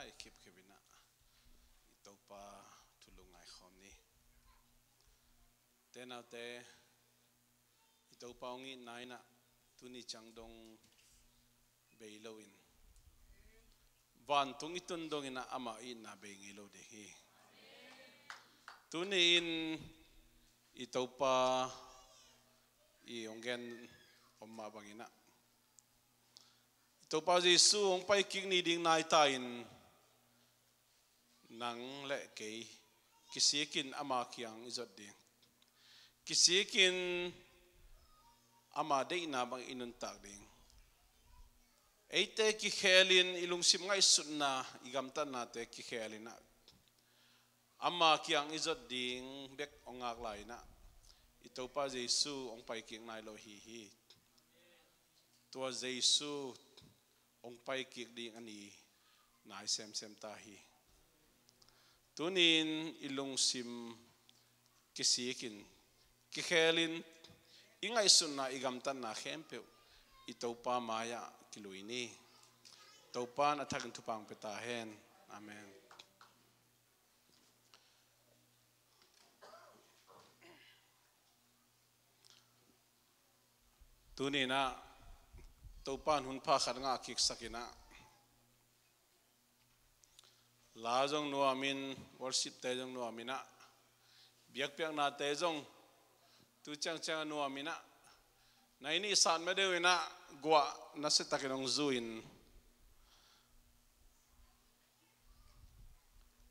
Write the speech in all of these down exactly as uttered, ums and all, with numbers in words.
Lai kipkip in ah i Topa thu lungngai khawm ni. Te naute, i Topa hong itna in ah tuni ciang dong bei lo in, vantung i tun dong in ah ama itna bei ngei lo ding hi. Tuni in i Topa i hong gen om mah bangin ah, i Topa Jesu hong pai kik ni ding nai ta in, nang le kei kisik in ama kiang i zot ding. Kisik in ama deihna bang i nuntak ding. Eite kikhel in, i lungsim ngaihsutna, i gamtatnate kikhel in ah ama kiang i zot ding bek hong ngak lai in ah, i Topa Jesu hong pai kik nai lo hi hi. Tua Jesu hong pai kik ding a ni nai semsem ta hi. Tuni in i lungsim kisik in, kikhel in, i ngaihsutna, i gamtatna khempeuh i Topa mai-ah kilui ni. Topa in a thakin thupha hong pia ta hen. Amen. Tuni in ah Topa in hun pha khat ngah kiksak in ah, la zong nuam in, worship-te zong nuam in ah, biakpiaknate zong tu ciangciang a nuam in ah, nai nih sat ma deuh in ah guah nasia takin hong zu in,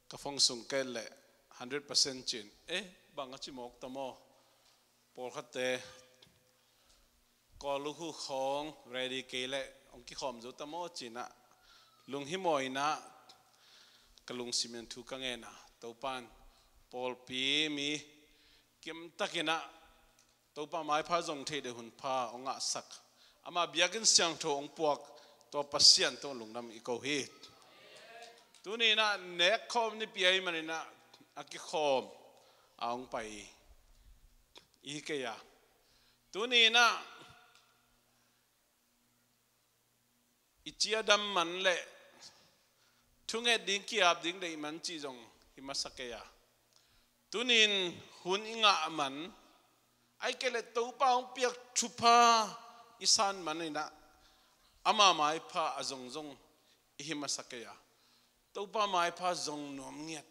ka phone sung ka et leh hundred percent ci-in, eh, bang a ci mawk ta maw? Pawlkhatte, Kawl lukhu khawng ready kei leh hong kikhawm zo ta maw ci-in ah, lunghimawh in ah ka lungsim in thu ka ngen a, Topa in pawlpi mi kimtak in ah Topa maipha zong theih ding hun pha hong ngahsak, ama biakinn siangtho hong puak, tua Pasian tawh lungdam i ko hi. Tuni in ah nek khawm nipi ahih manin ah a kikhawm a hong pai i hi kei a, tuni in ah i ciadam man le thunget ding, ki-ap ding deih man cih zong hi masa kei a, tuni in hun i ngah man, ahih kei leh Topa hong piak thupha i san man in ah ama maipha a zong zong i hi masa kei a, Topa maipha zong nuam ngiat,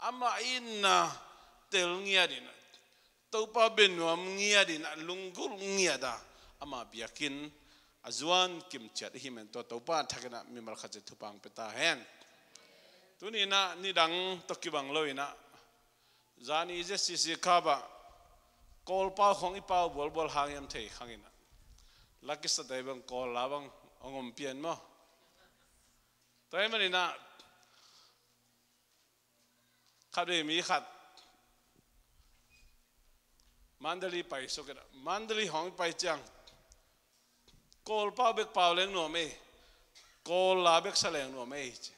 ama itna tel ngiat in ah, Topa bia nuam ngiat in ah, lunggulh ngiat a, ama biakinn a zuan kimciat i hih man tua Topa a thakin ah mimal khat ciat thupha hong pia ta hen. Tuni in ah nidang tawh kibang lo in ah, zani Z C C Cup ah Kawl pau khawng i pau bualbual hang hiam thei khang in ah, la kisate bang Kawl la bang hong om pian maw? Tua ahih manin ah khatvei mi khat Mandalay pai suk in ah, Mandalay hong pai ciang, Kawl pau bek pau leng nuam ei, Kawl la bek sa leng nuam ei ci.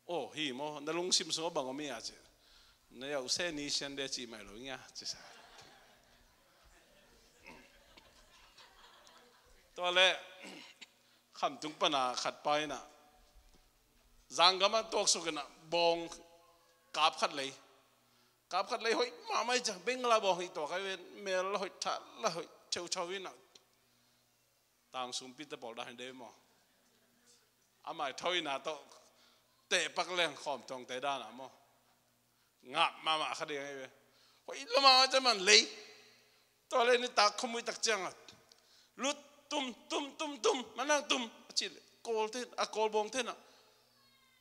Aw, hi maw, na lungsim sungah bang om hi a ci. Na yauh se ni sian de ci mai lo ngia ci sa. Tua leh khamtung pana khat pa in ah, zanggam ah tuaksuk in ah bawng kap khat lei, kap khat lei hoih mahmah hi ciang, bengla bawng hi tuak ahi ve, mel la hoih, tha la hoih theuthau in ah, tang sumpite pawl dan hi dei maw? Amah i tho in ah tawh tehpak leng khawm tawngte dan ah maw? Ngap mahmah kha ding ahi ve. Hoih lo mahmah ciang man lei. Tua leh nitak khuamui tak ciang a lut, tum tum tum tum, manang tum a cih leh Kawlte, a Kawl bawngte in ah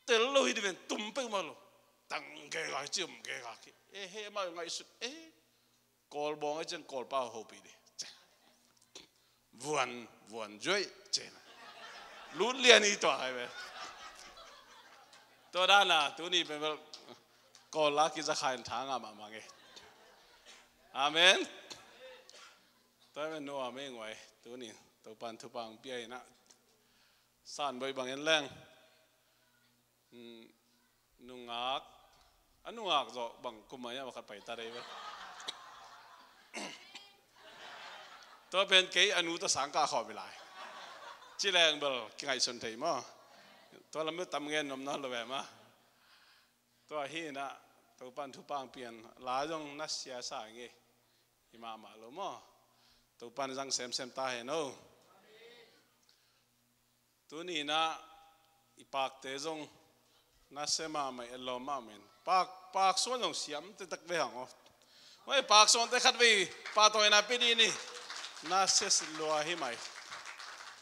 tel lo hi ding ven, tum peuhmah lo. Tang gega hi ci, om gega hi. Eh, he, amah ngaihsut, eh, Kawl bawng ahi ciang Kawl pau hopih ding. Vuan, vuan zuai ci-in ah lut lian hi tua ahi ve. Tua dan a tuni pen bel Kawl la kizakha in tha ngah mahmah ngei. Amen. Tua pen nuam ei nguai. Tuni Topa'n thupha hong pia in ah, Sanboi bang en leng, mm, nungak, a nungak zawh bang kum a hiam, a khat pai ta dei ve. Tua pen kei a nu tawh sang kah khawm hi lai. Ci leng bel kingaihsun thei maw? Tua lam bel tam ngen nuam nawn lo ve maw? Tua hi inah, Topan thupha pian la zong nasia sa ngei. Hi mahmah lo maw? Topan zang semsem ta hen o. Tuni inah i pakte zong nasia mahmah, i lawm mahmah in. Pak, pak suan zong siam te tak ve hang aw. Hoi, pak suante khat vei pahtawina pia dih ni. Nasia lua hi mai.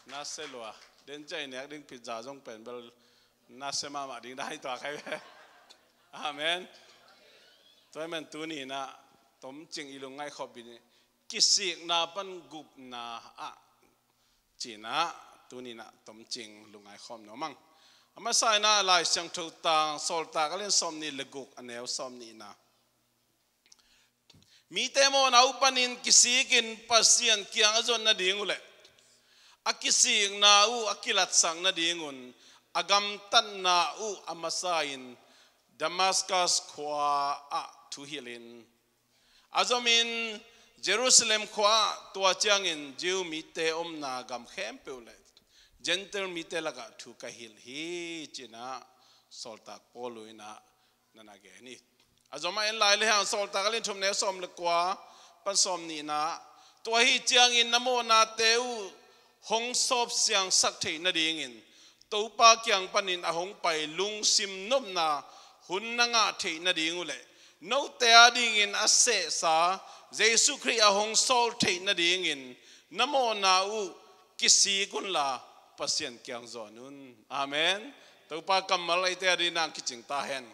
Nasia lua. Den ciah i nek ding pizza zong pen bel nasia mahmah ding dan hi tua khai ve. Amen. Tua hi man tuni inah tomcing i lungngaih khop dih ni. Kisikna pan gupna ah ci inah tuni inah tomcing lungngaih khawm nuam ing. A masa inah Lai Siangtho tang Sawltak a lian sawmnih le guk, a neu sawmnihna. Mite mawhna uh panin kisikin Pasian kiang a zuat nading uh leh a kisikna uh a kilatsak nadingun a gamtatna uh a masa in Damaskas khua ah thuhilhin a zomin Jerusalem khua ah, tua ciangin Jew mite omna gam khempeuh le Gentile mite lakah thu ka hilh hi, ci inah Sawltak Paul uh inah na na gen hi. A zom a en lai le hang Sawltak a lian thum, neu sawm le kua pan sawmnihna. Tua hi ciangin na mawhnate uh hong sawp siangsak theih nadingin Topa kiang panin a hong pai lungsim nopna hun na ngah theih nading uh leh note a dingin a sehsa Jesu Khrih a hong sawl theih nadingin na mawhna uh kisik unla Pasian kiang zawn un. Amen. Topa kammal eite a dingin nang kicing ta hen.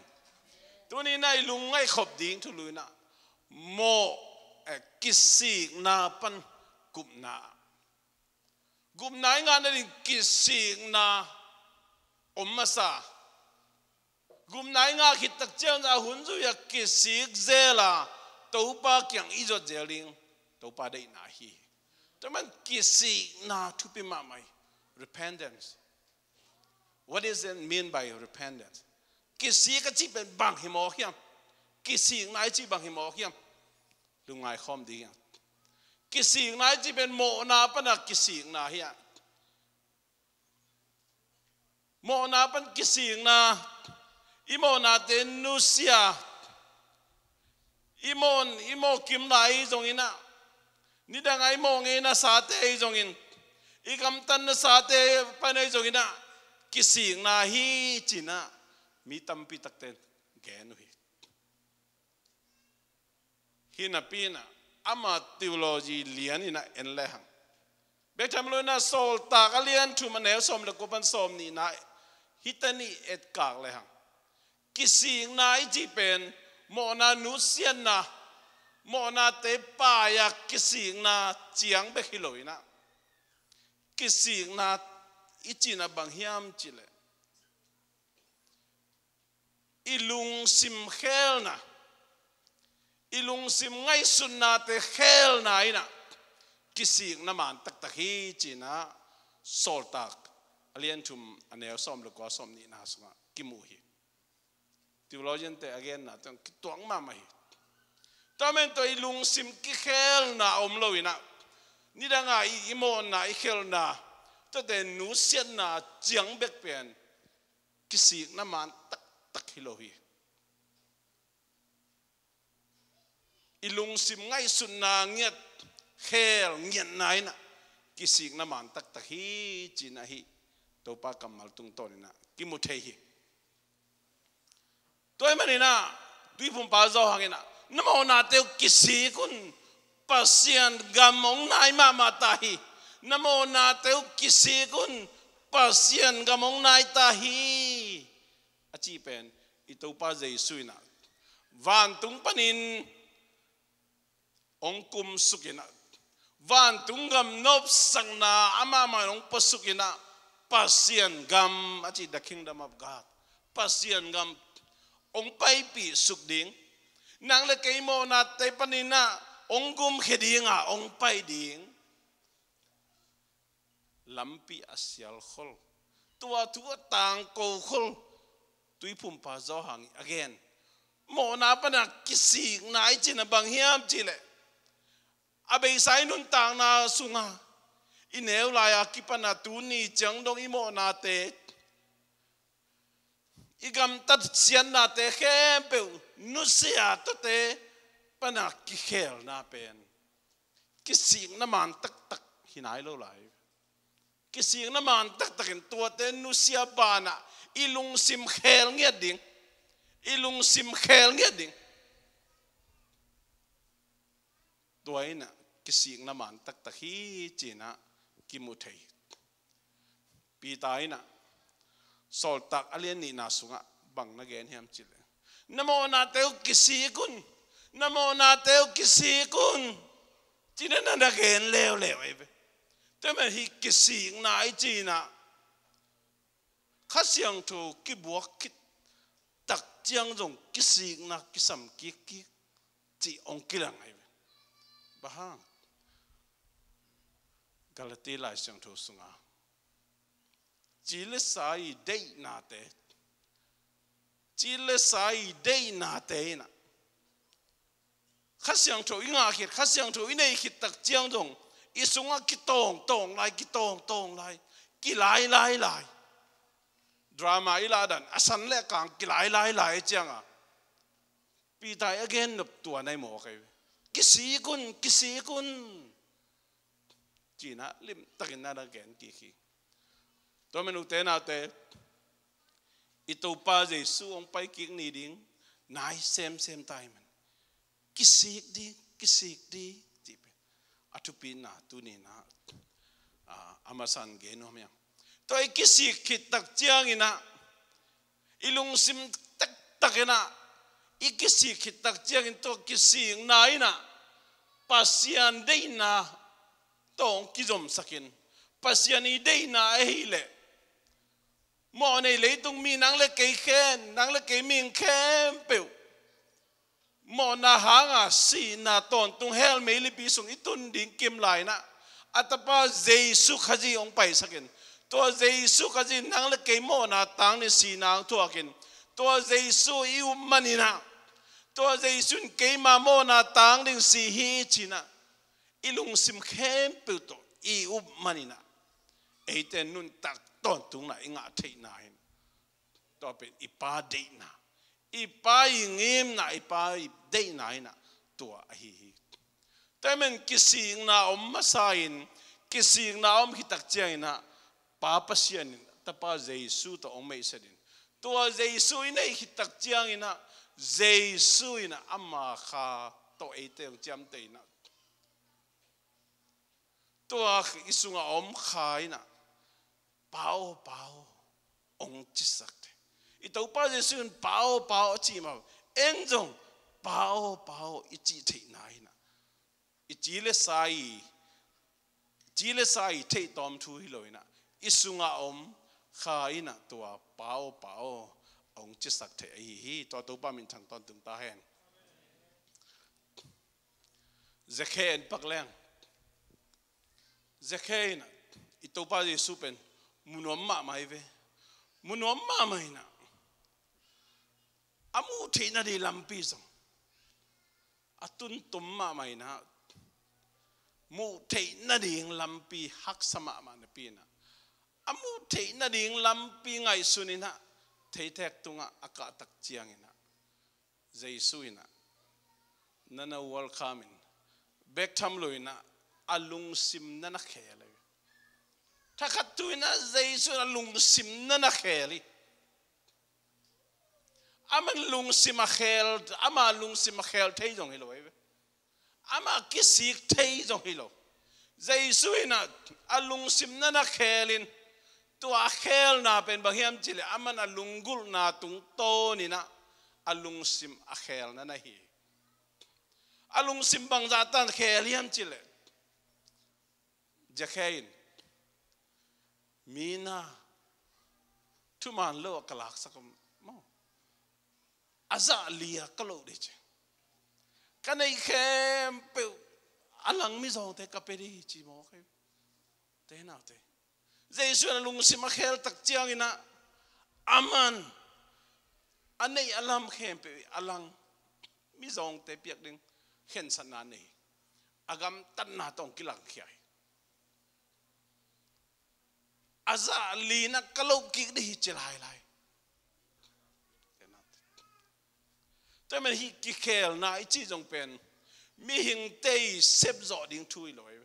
Tuni inah i lungngaih khop ding thulu inah mawh, eh, kisikna pan gupna. Gupna i ngah nading kisikna om masa. Gupna i ngah khit tak ciang a hun zui a kisik zel a Topa kiang i zuat zel ding Topa deihna hi. Tua man kisikna thupi mahmah hi. Repentance. What does it mean by repentance? Kisik a cih pen bang hi mawk hiam? Kisikna i cih bang hi mawk hiam? Lungngai khawm ding hiam? Kisikna i cih pen mawhna pana kisikna hiam? Mawhna pan kisikna, i mawhnate nusia, i mawh, i mawh kim lai zongin ah, nidang a i mawh ngeina sate zongin, i gamtatna sate pan zongin ah, kisikna hi ci-in ah mi tampi takte in gen uh hi. Hi napi-in ah ama theology lian in ah en lehang, bek tham loin ah Sawltak a lian thum a neu sawm le kua pan sawm nihna hi ta ni etkak lehang, kisikna i cih pen mawhna nusiatna, mawhnate pai-a kisikna ciang bek hi loin ah, kisikna i cihna bang hiam cih leh, i lungsim khelna, i lungsim ngaihsutnate khelna in ah kisikna man taktak hi ci-in ah Sawltak a lian thum a neu sawm le kua, sawm nihna sungah kimu hi. Theologian-te a genna tawh kituak mahmah hi. Tua man tawh i lungsim kikhelna om loin ah, nidang a i, i mawhna, i khelna, tuate nusiatna ciang bek pen kisikna man taktak hi lo hi. I lungsim ngaihsutna ngiat, khel ngiatna in ah kisikna man taktak hi ci-in ah hih Topa kammal tungtawn in ah kimu thei hi. Tua ahih manin ah Tuiphumpa Johan in ah, na mawhnate uh kisik un, Pasian gam hong nai mahmah ta hi. Na mawhnate uh kisik un, Pasian gam hong nai ta hi, a cih pen i Topa Jesu in ah vantung panin hong kumsuk in ah, vantung gam nopsakna amah mah in hong puasuk in ah, Pasian gam a cih, the kingdom of God, Pasian gam hong paipih suk ding, nang le kei mawhnate panin ah hong gumkhia ding a hong pai ding lampi a sial khol, tua thu a tangko khol Tuiphumpa Johan in a gen. Mawhna pana kisikna i cihna bang hiam cih leh, a beisa i nuntakna sungah i neu lai-a kipan a tuni ciang dong i mawhnate, i gamtat siatnate khempeuh nusia tawte pana kikhelna pen kisikna man taktak hi nai lo lai. Kisikna man taktakin tuate nusia banah i lungsim khel ngiat ding. I lungsim khel ngiat ding. Tua inah kisikna man taktak hi cinah kimu thei. Peter inah Sawltak a lian nihna sungah bang na gen hiam cileh, na mawhnate uh kisik un, na mawhnate uh kisik un, cinah na na gen leuleu ei ve. Tua man hi kisikna i cinah Kha Siangtho kibuak khit tak ciang zong kisikna kisam kikkik cih hong kilang ahi ve. Bang hang? Galati Lai Siangtho sunga ci le sa i deihnate, ci le sa i deihnate inah Kha Siangtho i ngah khit, Kha Siangtho i nei khit tak ciang zong i sungah kitawngtawng lai, kitawngtawng lai, kilai lai lai. Drama i lahdan a san le a kang kilai lai lai cianga Peter i a gen nop tua nai maw kei ve. Kisik un, kisik un, cinah limtakin na na gen kik hi. Tua man ute naute, i Topa Jesu hong pai kik ni ding nai semsem ta hi man. Kisik ding, kisik ding cih pen a thupina tuninah a masan gen nuam hiam? Tua i kisik khit tak cianginah i lungsim taktakinah i kisik khit tak ciangin tua kisikna inah Pasian deihna tawh hong kizomsakin, Pasian i deihna ahileh mawhnei leitung mi nang le kei khen, nang le kei mihing khempeuh mawhna hanga sihna tawntung hell meilipi sung i tun ding kim lai inah a tapa Jesu Khazih hong paisakin, tua Jesu Khazih nang le kei mawhna tang ding sihna hong thuakin, tua Jesu i up maninah, tua Jesu in keima mawhna tang ding si hi cinah i lungsim khempeuh tawh i up maninah eite nuntak tawntungna i ngah theihna in tua pen i Pa deihna, i Pa i ngimna, i Pa i deihna inah tua ahi hi. Tua man kisikna om masa in, kisikna om khit tak cianginah Pa Pasian in tapa Jesu tawh hong meihset in, tua Jesu i nei khit tak cianginah Jesu inah ama Kha tawh eite hong ciamteh inah tua i sungah a om Kha inah Pa aw, Pa aw hong cisak thei. I Topa Jesu in Pa aw, Pa aw a cih mah bangin zong Pa aw, Pa aw i cih theihna inah i ci le sa i, ci le sa i theihtawm thu hi lo inah i sungah a om Kha inah tua Pa aw, Pa aw hong cisak thei ahi hi. Tua Topa minthang tawntung ta hen. Zakhe en pak leng. Zakhe inah i Topa Jesu pen mu nuam mahmah hi ve. Mu nuam mahmah inah a muh theih nading lampi zong a tuntum mahmah inah muh theih nading lampi haksa mahmah napi inah a muh theih nading lampi ngaihsun inah theithek tungah a kah tak cianginah Jesu inah na na welcome in bek tham lo inah a lungsim na na khel hi. Thakhat thu inah Jesu inah lungsim na na khel hi. Aman lungsim a khel, ama lungsim a khel thei zong hi lo hi ve. Ama kisik thei zong hi lo. Jesu inah a lungsim na na khel in, tua a khelna pen bang hiam cileh aman a lunggulhna tungtawn inah a lungsim a khelna na hi. A lungsim bangzah tan khel hiam cileh Zakhe in mi na thuman lo a ka laksak om maw? A zah li a ka loh dih ci. Ka neih khempeuh a lang mizawngte ka pia dih ci maw? Kei te naute, Jesu in a lungsim a khel tak ciangin ah aman a neih a lam khempeuh a lang mizawngte piak ding khensatna nei. A gamtatna tawh kilangkhia hi. A zah li-in ah ka loh kik dih hi ci lailai. Tua man hih kikhelna i cih zong pen mihingte i sep zawh ding thu hi lo hi.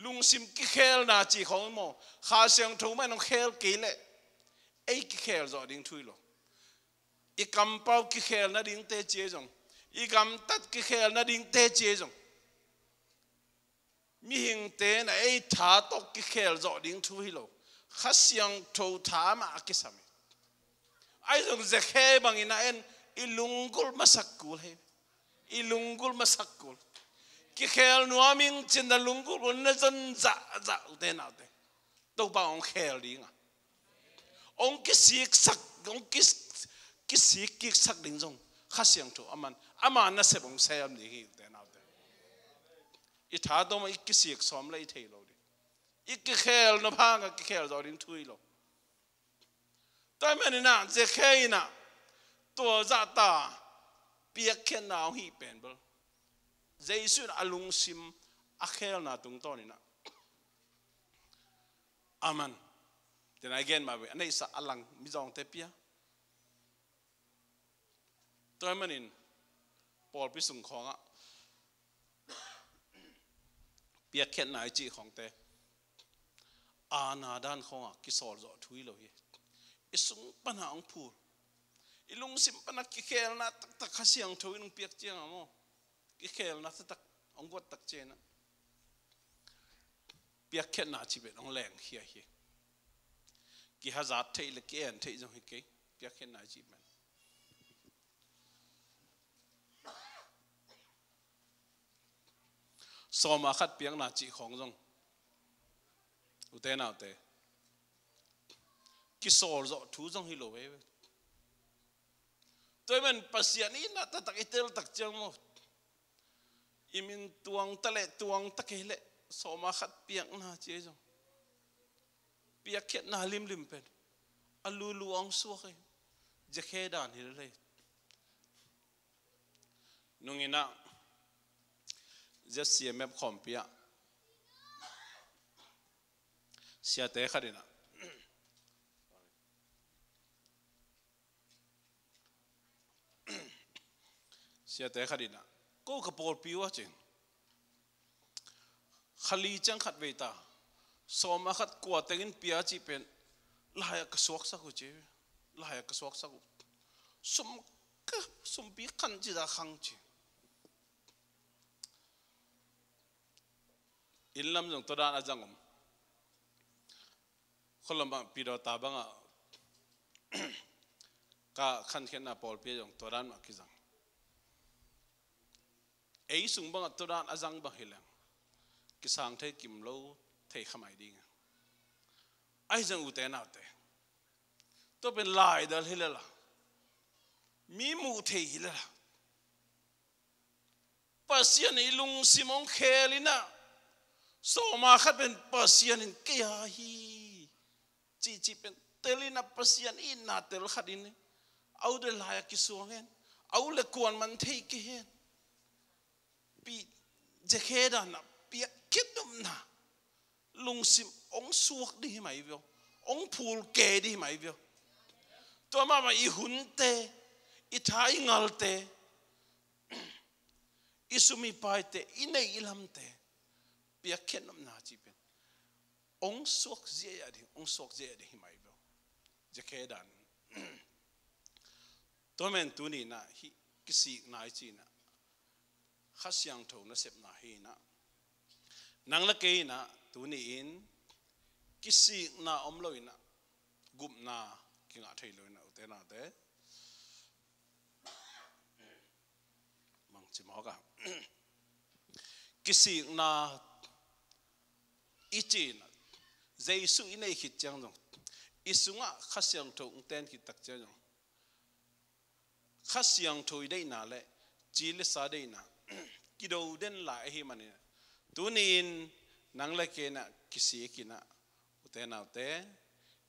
Lungsim kikhelna cih khawng maw, Kha Siangtho man hong khel kei leh ei kikhel zawh ding thu hi lo. I kampau kikhel nading teci ahi zong, i gamtat kikhel nading teci ahi zong, mihingte in a ei tha tawh kikhel zawh ding thu hi lo. Kha Siangtho tha mah a kisam hi. Ahi zong Zakhe bangin a en, i lunggulh masak kul hi. I lunggulh masak kul. Kikhel nuam ing ci-in na lunggulh kul, na zon zahzah, ute naute. Topa hong khel ding a, hong kisiksak, hong kis, kisik kiksak ding zong Kha Siangtho a man, ama nasep hong sem ding hi, ute naute. I tha tawh mah i kisik sawm leh i thei lo ding. I kikhel nop hangin kikhel zawh ding thu hi lo. Tua manin ah Zakhe in ah tua zahta piakkhiatna hong hih pen bel Jesu in a lungsim a khelna tungtawnin ah, amen, tua a gen mah bek a neihsa a lang mizawngte pia. Tua manin pawlpi sung khawngah piakkhiatna i cih khawngte aana dan khawngah kisawl zawh thu hi lo hi. I sung panah hong phul, i lungsim panah kikhelna taktak Kha Siangtho in hong piak ciangah maw, kikhelna taktak hong guat tak ciangah piakkhiatna cih pen hong lengkhia hi. Kihazat theih le ki-en theih zong hi kei, piakkhiatna cih pen. Sawma khat piakna cih khawng zong, ute naute, kisawl zawh thu zong hi lo veve. Tua hi man Pasian itna taktak i tel tak ciang maw, i min tuang ta leh tuang ta kei leh sawma khat piakna ci ahi zong, piakkhiatna limlim pen a lulu hong suak hi. Zakhe dan hi lel hi. Nung in ah Z C M F khawmpi ah siate khat in ah, siate khat in ah, ko ka pawlpi uh a cin, kha li ciang khat vei ta, sawma khat kua tengin pia cih pen lai-ah ka suaksak uh ci. Lai-ah ka suaksak uh. Sum ka, sumpi khan ci, za khang ci. Inn lam zong tua dan a zang om. Khualam ah Pidawta bangah ka khankhiatna pawlpi ah zong tua dan mah kizang. Ei sung bangah tua dan a zang bang hi leng kisang thei kim lo, thei kha mai ding a. Ahi zong ute naute, tua pen laidal hi lel a, mi muh thei hi lel a, Pasian i lungsim hong khel in ah, sawma khat pen Pasian in kei a hi cihcih pen tel in ah, Pasian itna tel khat in, a uh le lai-ah kisuang hen, a uh le kuaman thei kei hen. Pi, Zakhe dan ah piakkhiat nopna lungsim hong suak ding hi mai veu, hong phul kei ding hi mai veu. Tua mahmah i hunte, i tha i ngalte, i sum i paite, i neih i lamte piakkhiat nopna cih pen hong suak ziahziah ding, hong suak ziahziah ding hi mai veu. Zakhe dan. Tua men tuni in ah hih kisikna i cih in ah Kha Siangtho nasepna hi in ah, nang le kei in ah tuni in kisikna om lo in ah gupna kingah thei lo in ah, ute naute, bangci mawk a, kisikna i cih in ah, Jesu i neih khit ciang zong, i sungah Kha Siangtho hong ten khit tak ciang zong, Kha Siangtho i deihna le ci le sa deihna kido den lai ahih manin, tuni in nang le kei in ah kisik in ah, ute naute,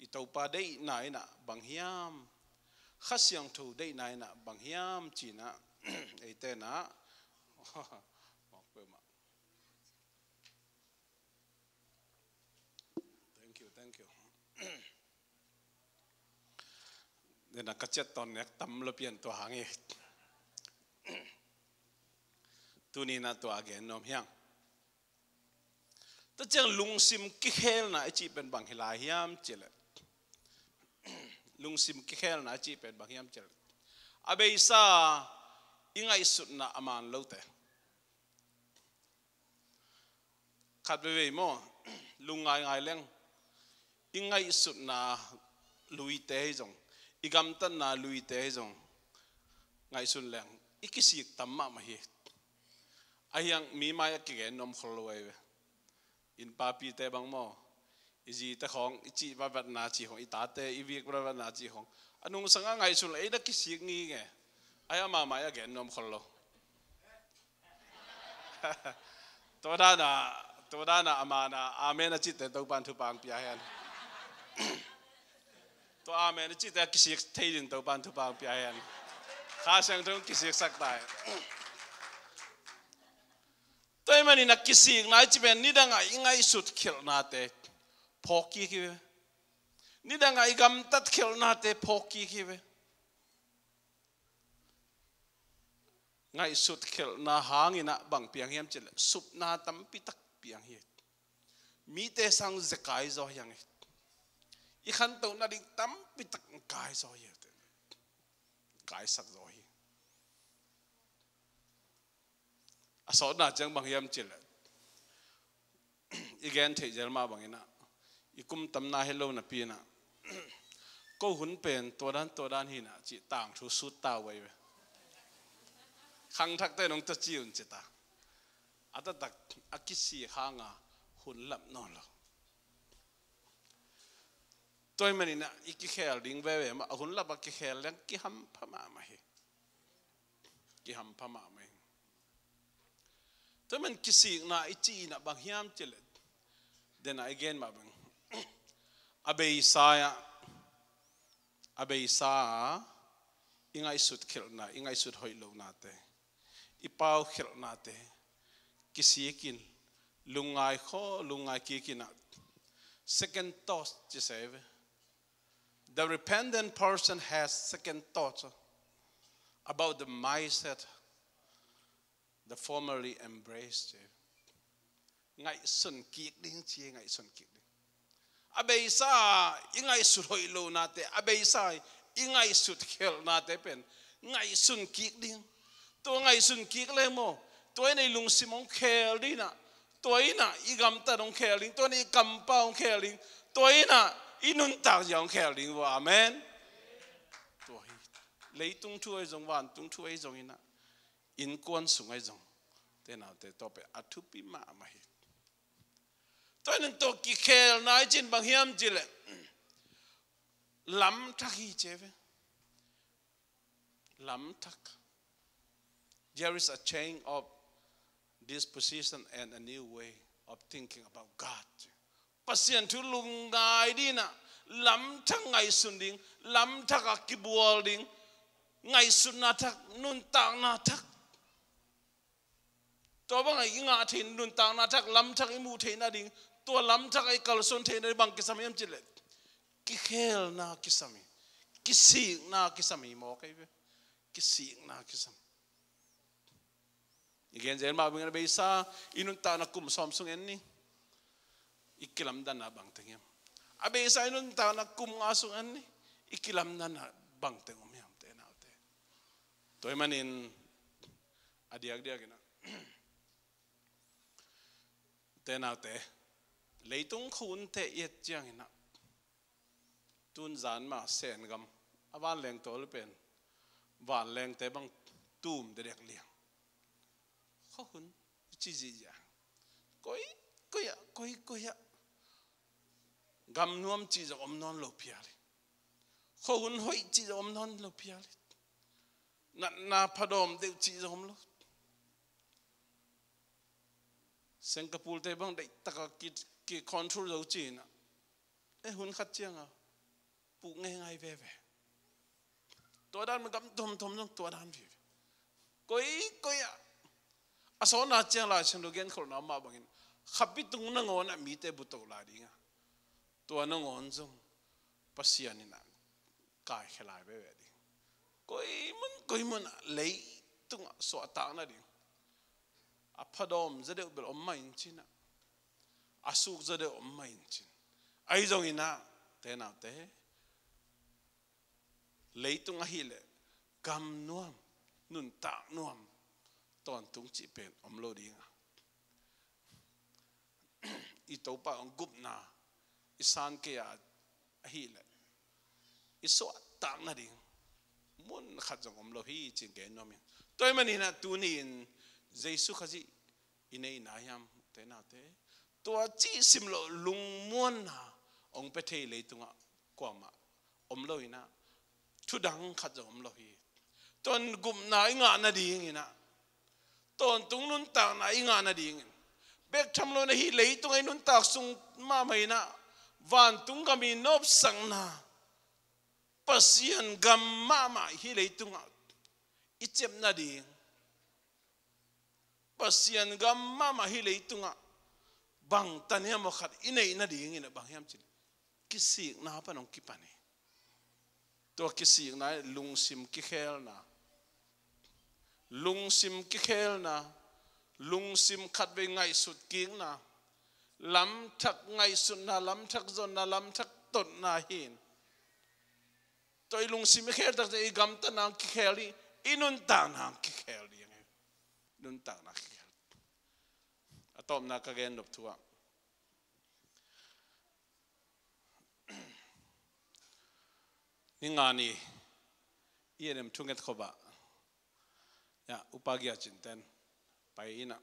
i Topa deihna in ah bang hiam, Kha Siangtho deihna in ah bang hiam ci in ah, eite in ah, mawk peuhmah. Thank you, thank you. Dena ka ciat tawn nek tam lo pian tua hang hi. Tuni-in ah tua a gen nuam hi ing. Tua ciang lungsim kikhelna i cih pen bang hi lai hiam cih leh, lungsim kikhelna i cih pen bang hiam cih leh, a beisa i ngaihsutna a man lote. Khat veivei maw, lungngai ngai leng, i ngaihsutna luite hi zong, i gamtatna luite hi zong, ngaihsun leng i kisik tam mahmah hi. Ahi hang mi mai-ah kigen nuam khol lo ahi ve. Innpapite bang maw, i zite khawng i cih vatvatna cih khawng, i tate i vik vatvatna cih khawng, a nungsang a ngaihsun leh ei na kisik ngei nge. Ahi hang ama mai-ah gen nuam khol lo. Tua dan a, tua dan a a man a amen a cihte Topa'n thupha hong pia hen. Tua amen a cihte a kisik thei ding Topa'n thupha hong pia hen. Kha Siangtho in kisiksak ta hen. Tua ahih manin a kisikna i cih pen nidang a i ngaihsut khialhnate phawk kik hi ve. Nidang a i gamtat khialhnate phawk kik hi ve. Ngaihsut khialhna hangin ah bang piang hiam cih leh supna tampi tak piang hi. Mite sang zekai zaw hi hang hi. I khantohna ding tampi tak kai zaw hi. Kaisak zaw hi. A sawtna ciang bang hiam cih leh, i gen theih zel mah bangin ah, i kum tamna hi lo napi-in ah, ko hun pen tua dan tua dan hi-in ah cih tangthu sut ta uh ahi ve. Khangthakte nong taci un ci ta. A taktak a kisik hang a hun lap nawn lo. Tua ahih manin ah i kikhel ding veve mah, a hun lap a kikhel leng kihampha mahmah hi. Kihampha mahmah hi. Tua ahih manin kisikna i cih in ah bang hiam cih leh, den a i gen mah bang, a beisa ah, a beisa ah i ngaihsut khialhna, i ngaihsut hoih lohnate, i pau khialhnate kisik in, lungngai khaw, lungngai kik in ah, second thought ci se ve. The repentant person has second thoughts about the mindset the formerly embraced. Ngaihsun kik ding ci, ngaihsun kik ding. A beisa i ngaihsut hoih lohnate, a beisa i ngaihsut khialhnate pen ngaihsun kik ding. Tua ngaihsun kik leh maw, tua in ah i lungsim hong khel ding ah, tua in ah i gamtat hong khel ding, tua in ah i kampau hong khel ding, tua in ah i nuntak zia hong khel ding uh. Amen. Tua hi. Leitung thu ahi zong, vantung thu ahi zongin ah, innkuan sung ahi zong, te naute, tua pen a thupi mahmah hi. Tua in ah tua kikhelna i cih in bang hiam cih leh, lamthak hi ci ve. Lamthak. There is a change of disposition and a new way of thinking about God. Pasian thu lungngai ding ah, lamthak ngaihsun ding, lamthak a kibual ding, ngaihsutna thak, nuntakna thak. Tua bang a i ngah theih nuntakna thak, lamthak i muh theih nading, tua lamthak a i kalsuan theih nading bang kisam hiam cih leh, kikhelna kisam hi. Kisikna kisam hi mawk ahi ve. Kisikna kisam. I gen zel mah bangin a beisa i nuntakna kum sawm sung en ni. I kilamdanna bang teng hiam? A beisa i nuntakna kum nga sung en ni. I kilamdanna bang teng om hiam, te naute? Tua ahih manin a diakdiak in ah, te naute, leitung khuahunte i et ciangin ah, tun zan mah Sen gam a vanleng tawl pen vanlengte bang tum dekdek liang. Khuahun i ci zihziah. Koi, koi ah, koi, koi ah. Gam nuam cih zong om nawn lo phial hi. Khuahun hoih cih zong om nawn lo phial hi. Natna phadawm deuh cih zong om lo. Singapore te bang deihtak a ki, ki control zo ci-in ah, eh, hun khat ciang a puh ngeingai veve. Tua dan mah, gam thomthom zong tua dan veve. Koi, koi ah, a sawtna ciang Lai Siangtho genkholhna mah bangin, khapi tung nangawn ah mite buto lai ding a, tua nangawn zong Pasian in ah kaikhia lai veve ding. Koi mun, koi mun ah lei tungah suahtak nading a phadawm zaw deuh bel om mah in cin ah, a suk zaw deuh om mah in cin. Ahi zongin ah, te naute, leitung ahih leh gam nuam, nuntak nuam, tawntung cih pen om lo ding a, i Topa hong gupna i san kei a ahih leh i suahtak nading mun khat zong om lo hi, ci-in gen nuam ing. Tua ahih manin ah tuni-in Jesu Khazih i neihna hiam, te naute? Tua cih sim loh lungmuanna hong pia thei leitungah kuamah om lo in ah, thudang khat zong om lo hi. Tawn gupna i ngah nadingin ah, tawntung nuntakna i ngah nadingin, bek tham lo-in ah hih leitungah i nuntak sung mahmah in ah, vantung gam i nopsakna, Pasian gam mahmah hih leitungah i cep nading, Pasian gam mahmah hih leitungah bang tan hiam aw khat i neih nadingin ah bang hiam cih leh kisikna pan hong kipan hi. Tua kisikna, lungsim kikhelna, lungsim kikhelna, lungsim khatvei ngaihsut kikna, lamthak ngaihsutna, lamthak zonna, lamthak totna hi. Tua i lungsim i khel takte i gamtatna hong kikhel hi, i nuntakna hong kikhel hi. Nuntakna kikhel. A tawpna ka gen nop thu ah, ni nga ni i en em thunget khop ah, ya, Upa Gia Cin ten pai in ah,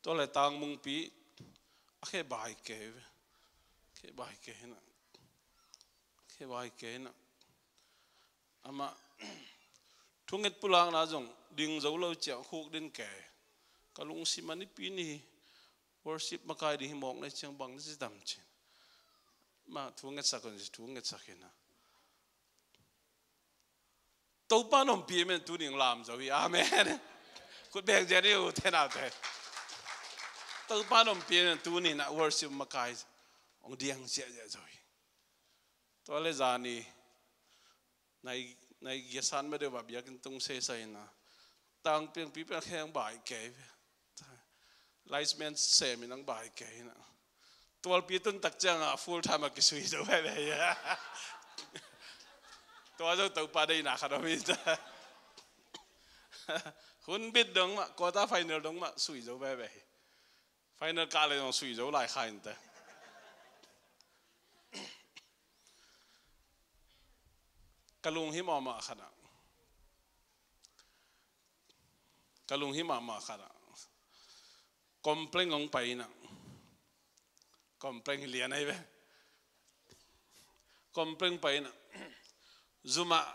tua le Tangmungpi a khe bai kei ve, khe bai kei in ah, khe bai kei in ah, amah thunget pulakna zong ding zo lo ciang khuk din kei. Ka lungsim a nipi ni hi, worship makai ding hi mawk na ciang bang na ci tam cin. Mah thungetsak un ci, thungetsak in ah, Topa in ompih a, men tuni hong lam zo hi. Amen. Khut beng ziah ni u, te naute. Topa in ompih a, men tuni in ah worship makai hong diang ziahziah zo hi. Tua le zani nai, nai giasan ma deuh va biakinn tung sesai in ah, Tangpiangpi pen khe hong bai kei ve. Linesman sem in hong bai kei in ah, tualpi tun tak ciang ah full time a kisui zo veve hi. Tua zo Topa deihna khat om hi ta. Hun bit dong mah, quarter final dong mah sui zo veve hi. Final kah le zong sui zo lai kha in ta. Ka lunghimawh mahmah khat ah, ka lunghimawh mahmah khat ah, complain hong pai in ah, complain hi lian ahi ve. Complain pai in ah, Zoom ah,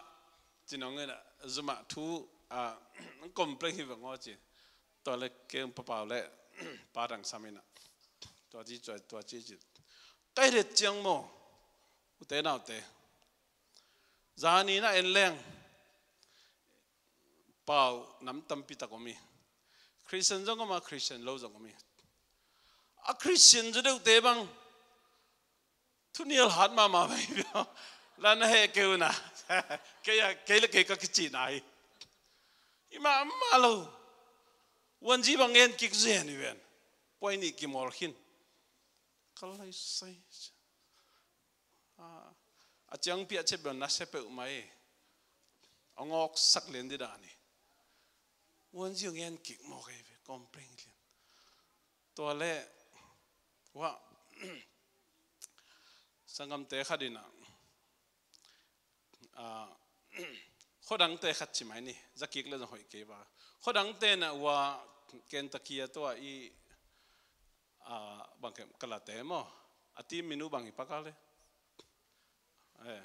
ci nong in ah, Zoom ah thu, ah, complain hi veng aw ci. Tua le kei hong papau le Pa Dang Sam in ah, tua ci, tua ci, ci. Kai det ciang maw, ute naute, zani na en leng pau nam tampi tak om hi. Christian zong om a, Christian lo zong om hi. A Christian zaw deuhte bang thunial hat mahmah mai pia. La na heh kei un a, kei a, kei le kei ka kicihna hi. I mahmah lo. Wanzi bang en kik zen hi ven. Puai nih kimawl khin. Ka lai sai. A, a ciangpi a ciah bel nasia peuhmah hi. A ngawksak lian dih dan hi. Wanzi hong en kik mawk ahi ve, complain lian. Tua leh, wah, sanggamte khat in ah, a, khuadangte khat ci mai ni, za kik leh zong hoih kei va. Khuadangte in ah, wah, Kentucky a tua i, a, bang kem, Kalate maw, a team min uh bang hi, Paka leh. Eh.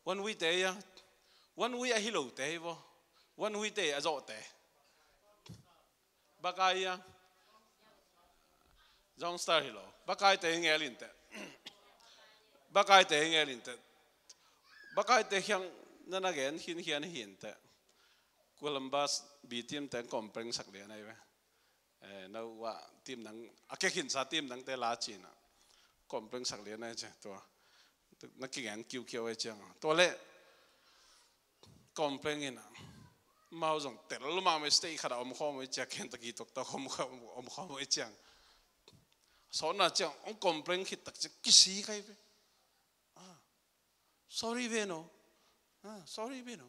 One Way te ia. One Way ahi lote hi vo. One Way te a zawhte. Baka ia. Zong Star hi lo. Baka te hi ngel inteh. Baka te hi ngel inteh. Baka te khiang na na gen khin khian hi inteh. Columbus B team te complain sak lian ahi ve. Eh, no, wah, team dang, a kekhinsa team dangte la ci-in ah complain sak lian ahi ci tua. Na kigen kiukiau ahi ciang. Tua leh, Complain in ah, amau zong tel lua mahmah, stage khat ah om khawm uh hi ciang, Kentucky toktak om khawm, om khawm uh hi ciang, sawtna ciang hong complain khit tak ciang kisik hi ve. Ah, sorry ve no. Ah, sorry ve no.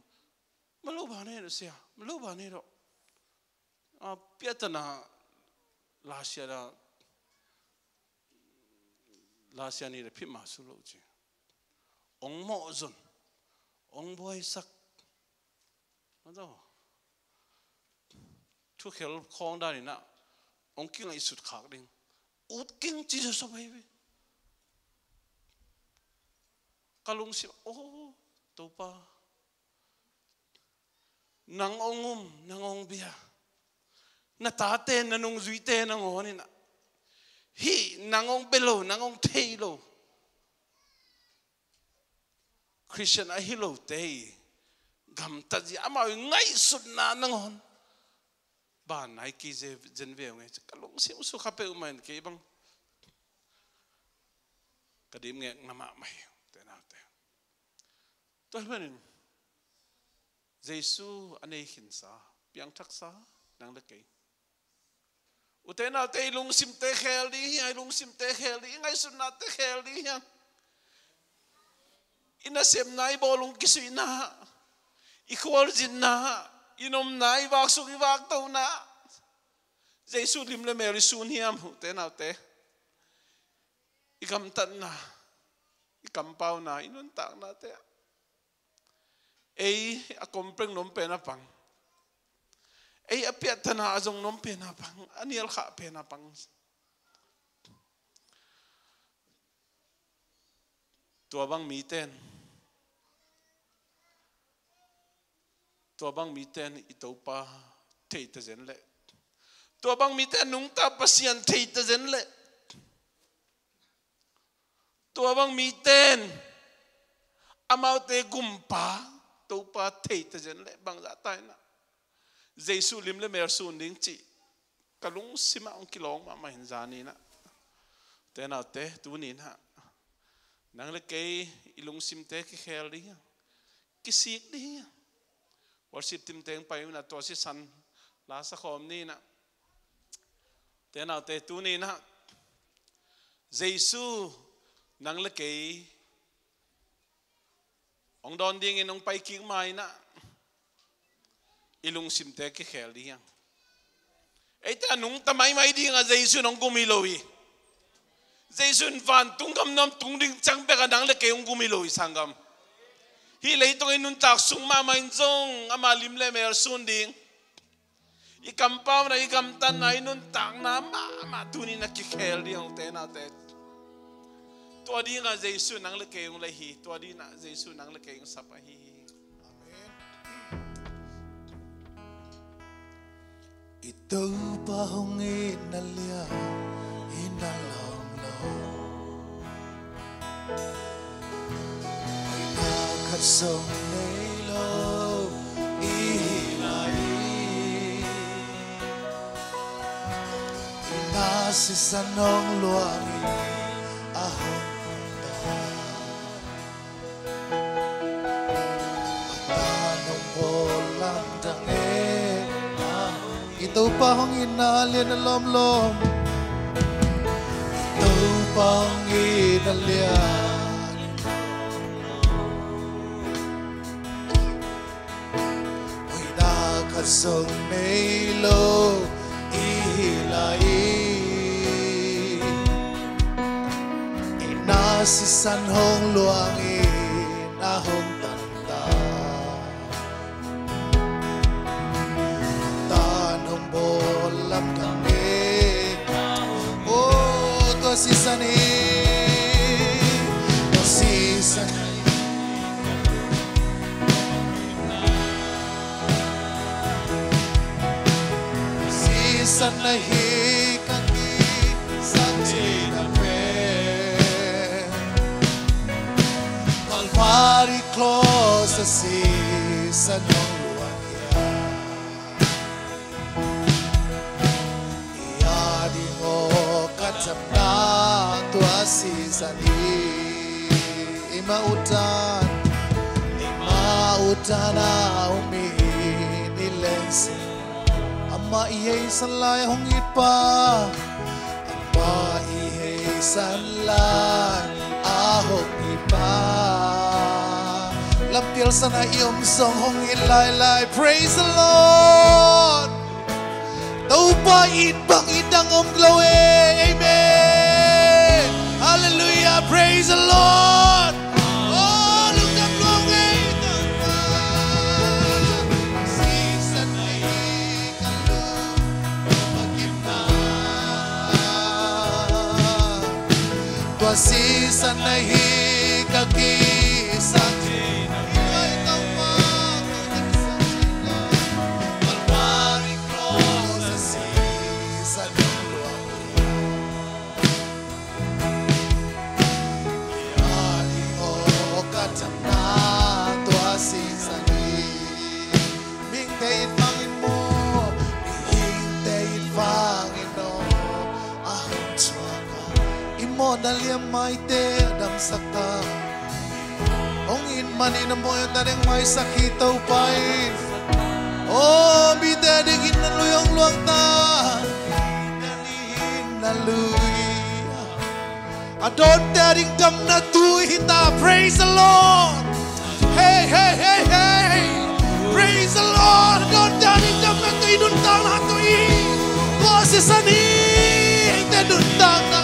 Maloba ne do sia, maloba ne do. Ah, piatana lasia da, lasia ni da phit ma su lo ci. Ong mawh zon, ong buaisak. Maw, thukhel khawng dan in ah ong kingaihsut khak ding. Ut king ci sawsawp hi ve. Ka lungsim, oh, Topa, nang ong um, nang ong bia. Na tate, na nungzuite nangawn in ah, hih nang ong bia lo, nang ong thei lo Khristian ahi lote i gamtat zia, amau i ngaihsutna nangawn ban nai ki ze-, zen ve ung e. Ka lungsim sukha peuhmah in kei bang ka dim ngekna mahmah hi, ute naute. Tua hi manin Jesu a nei khinsa, piangthaksa nang le kei. Ute naute, i lungsimte khel ding hi hang, i lungsimte khel ding, i ngaihsutnate khel ding hi hang. I nasemna, i bawlung kisuihna, i khualzinna, i nomna, i vaksuk i vaktona, Jesu lim le mel i sun hiam, ute naute? I gamtatna, i kampauna, i nuntaknate ah ei a complain nuam pen a pang, ei a piahtana a zong nuam pen a pang, a nialkhah pen a pang. Tua bang miten, tua bang miten i Topa thei ta zen leh, tua bang miten nungta Pasian thei ta zen leh, tua bang miten amaute gumpa Topa thei ta zen leh, bangzah ta in ah Jesu lim le mel sun ding cih ka lungsim ah hong kilawng mahmah hi zani in ah. Ute naute, tuni in ah nang le kei i lungsimte kikhel ding hi hang, kisik ding hi hang. Worship team teng pai un ah, tua sisan la sa khawm ni in ah. Ute naute, tuni in ah Jesu nang le kei hong dawn dingin hong pai kik ma in ah, i lungsimte kikhel ding hi hang. Eite a nungta maimai ding a Jesu in hong gum hi lo hi. Jesu in vantung gam nuam tung ding ciang bek a nang le kei hong gum hi lo hi, sanggam. Hih leitung i nuntak sung mahmah in zong ama lim le mel sun ding, i kampauna, i gamtatna, i nuntakna mahmah tuni in ah kikhel ding, ute naute. Tua ding a Jesu nang le kei hong lei hi, tua ding a Jesu nang le kei hong sap ahi hi. Amen. I Topa hong itna lian i na lawm lo. Hoihna khat zong nei lo i hi lai. I na sisan hong luang in a hong ta. Matan hong bawl lamdang e. I Topa hong itna lian a lawmlawm. I Topa hong itna lian. Hoihna khat zong nei lo i hi lai. I na sisan hong luang in a hong tan ta. Tan hong bawl lamdang e. Oh, tua sisan hi. Tua sisan hi. Sisan na hi ka kisap cihna pen. Calvary Cross a sisan hong luang hiam. I a ding aw ka ciamna tua sisan hi. I ma utan, i ma u Tana umi ni lense. Amah i heisan lai hong it pa. Amah i heisan lai a hong it pa. Lampial sana i om zong hong it lailai. Praise the Lord. Topa it bang it dang om lo e. Amen. Hallelujah. Praise the Lord. Oh, lungdam lua e Topa. Sisan na hi ka lungdam. Tua sisan na hi ka kisang. Mihingte it vangin maw, mihingte it vangin aw, a hong thuak a. I mawhna liam maite a damsak ta. Hong it manin a mawh a ding maisak hi Topa in. Aw, mite a dingin na lui hong luang ta. Mite a dingin na lui. A dawnte a ding gamna tu hi ta. Praise the Lord. Hey, hey, hey, hey. Praise the Lord. A dawnte a ding gamna tu i nuntakna tu i. Tua sisan hi te nuntakna.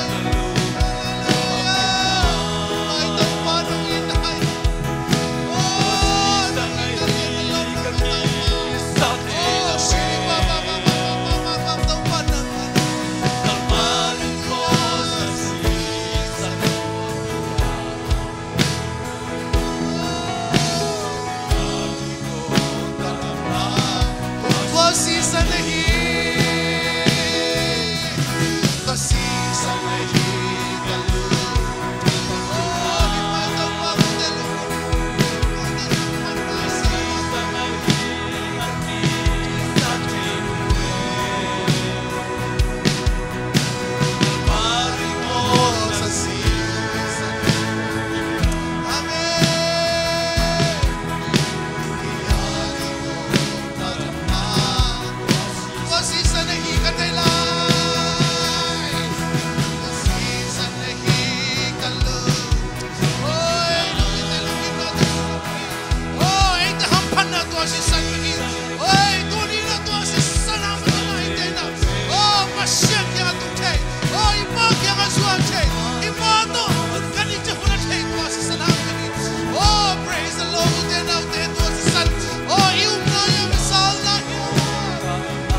Oi, ei te hamphatna tua sisan mah hi. Oi, tuni na tua sisan a mah hi te na. Oh, Pasian kiang a tung thei. Oh, i Pa kiang a zuan thei. I Pa tawh kan i cih hun a thei tua sisan a mah hi. Oh, praise the Lord. Ute naute tua sisan. Oh, i upna i a misalna hi.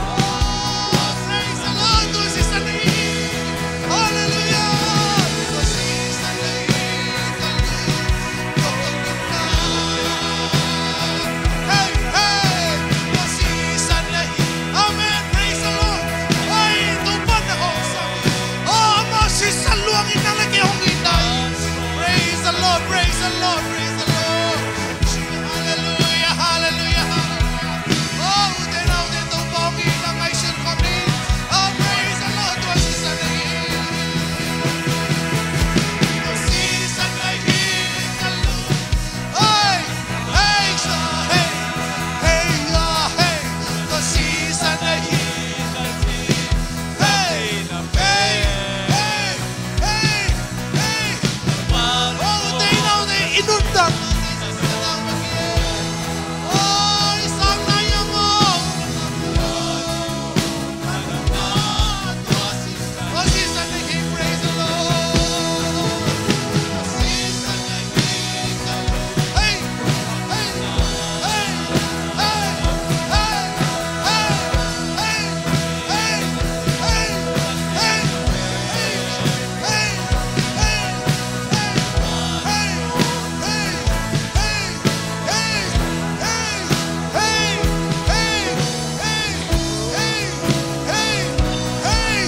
Oh, praise the Lord. Tua sisan hi. Hallelujah. Tua sisan hi. Hey, hey, tua sisan na hi. Amen. Praise the Lord. Oi, Topa na hong sam. Oh, amah sisan luangin nang le kei hong it na hi. Praise the Lord, praise the Lord, praise the Lord. Hallelujah, hallelujah, hallelujah. Oh, ute naute Topa hong it na ngaihsun khawm ni. Oh, praise the Lord. Tua sisan na hi. Tua sisan na hi. Hey, hey, sa, hey, hey, ah, hey. Tua sisan na hi. Hey, hey, hey, hey. Oh, ute naute i nuntak. Oh, i sang na hi a maw. Hey, hey, hey, hey, hey,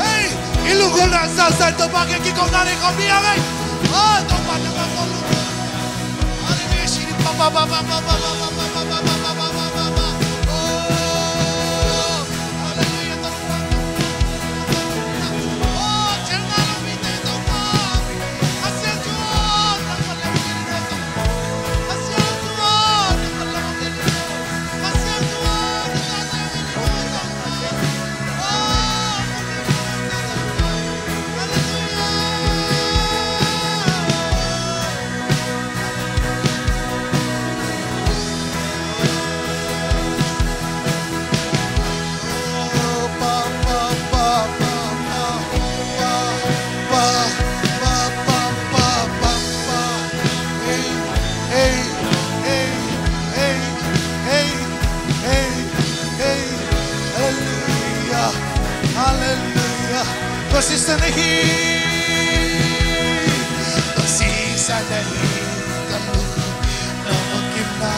hey. I lunggulhna zauzai Topa kiang kikopna nei khawm ni a ngei. Oh, Topa nang a ko lung. Hallelujah, sini pa pa pa pa. Oh, hallelujah, Topa. Oh, chelna lo mite Topa. Hasia tuan nang a lem kiri Topa. Hasia tuan nang a Sisan ahi, sisan ahi ka lungsim na.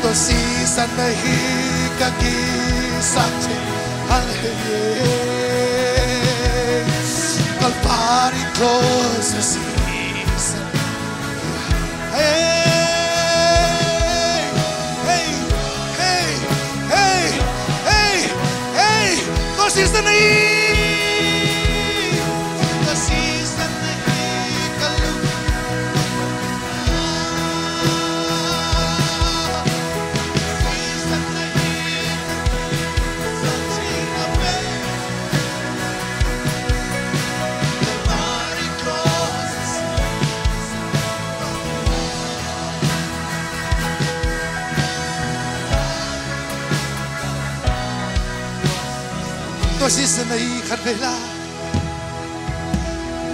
Tua sisan ahi ka kisam thei ang hei. Calvary cross sisan. Hey, hey, hey, hey, hey, hey. Tua sisan ahi, tua sisan ahi ka lungsim. Tua sisan ahi khat vei la.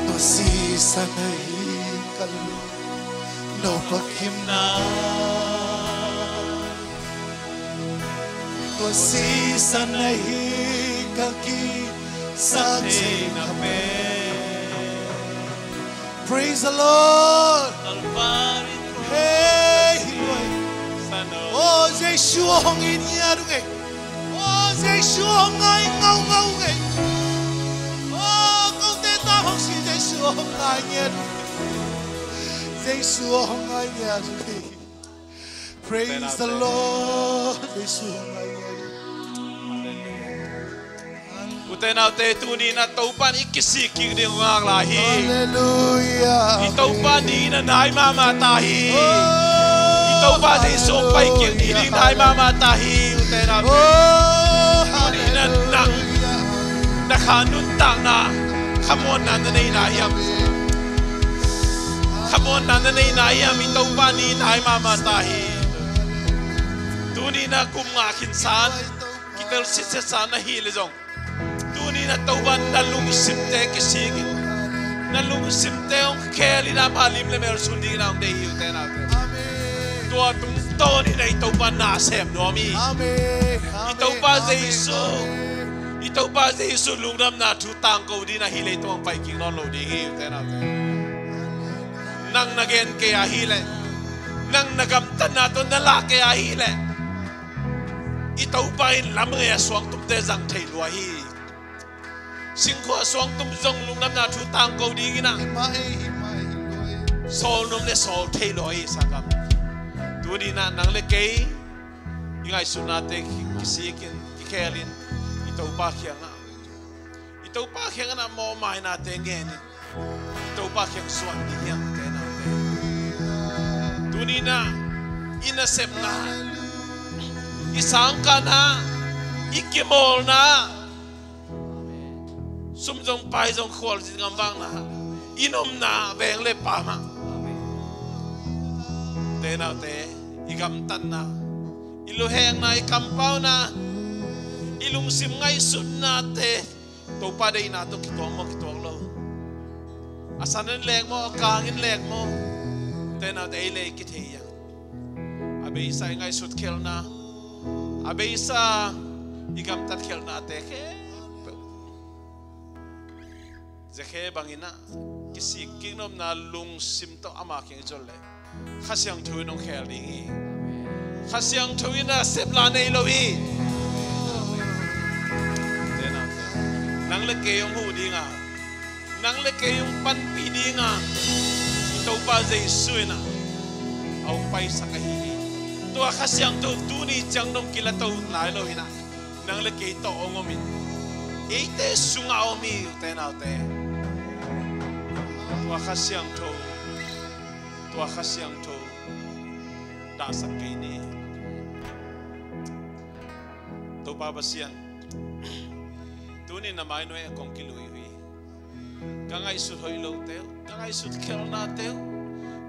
Tua sisan ahi ka lungsim na. Tua sisan ahi ka kisam thei na pen. Praise the Lord. Hey, hi lo e. Oh, Jesu hong it ngiat ung e. Oh, Jesu hong ngai ngaungau ung e. Oh, kote ta hong si Jesu hong ngai ngiat ung e. Jesu hong ngai ngiat ung e. Praise the Lord. Jesu hong ngai ngiat ung e. Ute naute, tuni-in ah Topa in i kisik kik ding hong ngak lai hi. Hallelujah. I Topa dingin ah nai mahmah ta hi. Oh, i Topa Jesu hong pai kik ding, hallelujah, nai mahmah ta hi. Ute naute, oh, tuni-in ah nang, hallelujah, na kha nuntakna khamuanna na nei nai hiam? Khamuanna na nei nai hiam? I Topa dingin nai mahmah ta hi. Tuni-in ah kum nga khin san, kitel sitset sa na hih leh zong, tuni-in ah Topa in na lungsimte kisik in, na lungsimte hong khel in, amah lim le mel sun dingin ah hong deih hi, ute naute. Amen. Tua tungtawnin ah i Topa in na sem nuam hi. Amen. I Topa, amen, Jesu, amen, i Topa Jesu lungdamna thu tangko dingin ah hih leitung hong pai kik nawn lo ding hi, ute naute. Nang na gen kei ahih leh, nang na gamtatna tawh na lak kei ahih leh, i Topa in lam ngei a suangtumte zang thei lua hi. Singkhua suangtum zong lungdamna thu tangko dingin ah, sawl nuam le sawl thei lua hi, sanggam. Tuni-in ah nang le kei i ngaihsutnate ki, kisik in, kikhel in, i Topa kiangah, i Topa kiangah mawhmainate ngen in, i Topa kiang zuan ding hi hang, ute naute. Tuni-in ah i nasepna, i sangkahna, i kimawlna, sum zong pai zong khualzin ngam vakna, i nopna veng le pam ah, ute naute, i gamtatna, i luhekna, i kampauna, i lungsim ngaihsutnate Topa deihna tawh kituak maw, kituak lo? A san in lek maw, a kang in lek maw? Ute naute, ei le ei kithei hi a. A beisa i ngaihsut khelna, a beisa i gamtat khelnate khempeuh, Zakhe bangin ah kisik kik nopna lungsim tawh ama kiang i zuan leh, Kha Siangtho in hong khel ding hi. Kha Siangtho in a sep la nei lo hi. Nang le kei hong huh ding a, nang le kei hong panpih ding a, i Topa Jesu in ah a hong paisak ahi hi. Tua Kha Siangtho tuni ciang dong kila to nai lo hi in ah, nang le kei tawh hong om in, eite sungah a om hi, ute naute. Tua Kha Siangtho, tua Kha Siangtho dahsak kei ni. Topa Pasian, tuni na mai nuai ah kong kilui uh hi. Ka ngaihsut hoih lote uh, ka ngaihsut khelnate uh,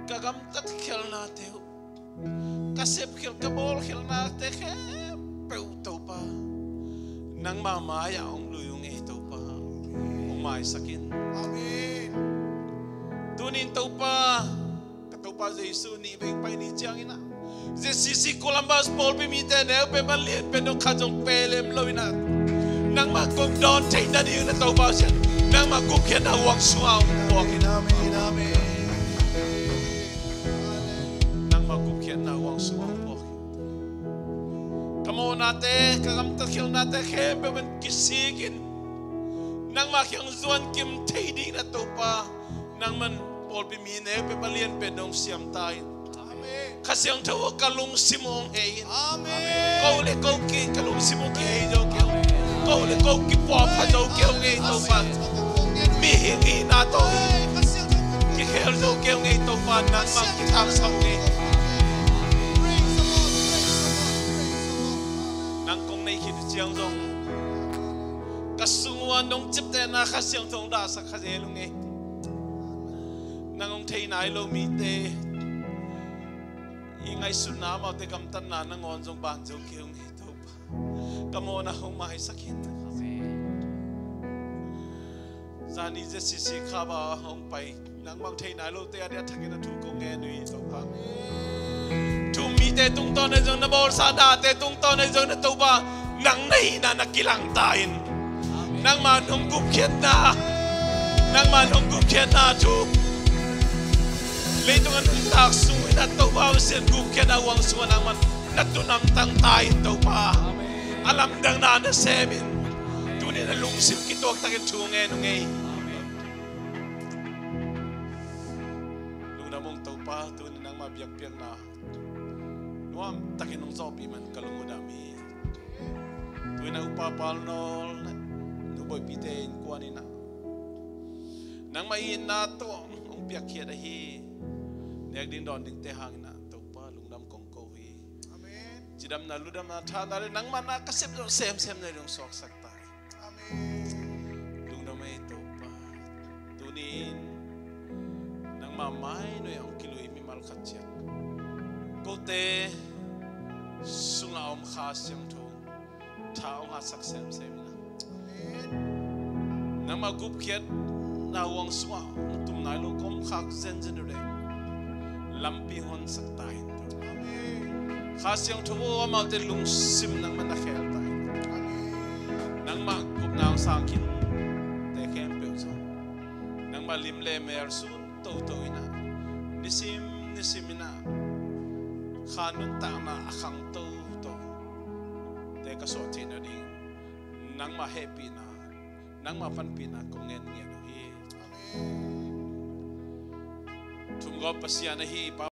ka gamtat khelnate uh, ka sepkhel, ka bawlkhelnate khempeuh Topa, nangma mai-ah hong lui ung ei Topa. Hong maisak in. Amen. Tunin Topa, ka Topa Jesu nih vei pai ni ciangin ah, Z C C Columbus pawlpi mite neu pen pan lian pen dong khat zong pe lem lo in ah, Nangmah kong dawn theih nading na Topa Pasian, nangmah gupkhiatna huang sungah hong puak in. Amen, amen, amen. Nangmah gupkhiatna huang sungah hong puak in. Ka mawhnate, ka gamtat khialhnate khempeuh man kisik in, nangmah kiang zuan kim thei ding na Topa, nangman pawlpi mi neu peuh a lian pen dong siam ta in. Amen. Kha Siangtho aw, ka lungsim hong hei in. Amen. Ko le ko ki, ka lungsim hong kihei zo kei ung. Ko le ko kipuahpha zo kei ung ei Topa. Mihing hihna tawh kikhel zo kei ung ei Topa, nangmah kithangsak ung ei. Nang kong nei khit ciang zong ka sung uh a nong ciptehna Kha Siangtho hong dahsak kha zel ung ei. Nang hong thei nai lo mite i ngaihsutna, amaute gamtatna nangawn zong ban zo kei ung ei Topa. Ka mawhna hong maisak in. Zani Z C C kha ba hong pai, nangmah hong thei nai lote a dia thakin a thu kong ngen uh hi Topa. Thu mite tungtawn ahi zong, na bawlsa nate tungtawn ahi zong na Topa, nang na hihna na kilang ta in. Nangmah nong gupkhiatna, nangmah nong gupkhiatna thu leitung a nuntak sung in a Topa Pasian, gupkhiatna huang sungah nangman na tun hamtang ta in Topa. A lamdangna na sem in. Tuni-in a lungsim kituak takin thu ngen ung ei. Lungdam ung Topa, tuni nangmah biakpiakna nuam takin hong zawhpih man ka lung uh dam hi. Tuni-in a Upa Pal Nawl, Nu Boipite innkuan in a, nangmah itna tawh hong piakkhiat ahi nek ding dawn dingte hangin a Topa, lungdam kong ko hi. Amen. Cidamna, ludamna, thahna le nangmah na ka sep zawh semsem na dong suaksak ta hi. Amen. Lungdam ei Topa. Tuni-in nangmah mai nuai ah hong kilui mimal khat ciat kote sungah a om Kha Siangtho tha hong hatsak semsem in a. Amen. Nangmah gupkhiatna huang sungah hong tum nai lo ka om khak zenzen uh leh lampi hong honsak ta in. Amen. Kha Siangtho aw, amaute lungsim nangmah na khel ta in. Amen. Nangmah gupna hong sang khinte khempeuh zong nangmah lim le mel sun toto in a, nisim nisim in a, kha nuntakna a khang toto te ka suah theih nading nangmah hehpihna, nangmah panpihna kong ngen ngiat uh hi. Amen. Thumgawp Pasian ahi Pa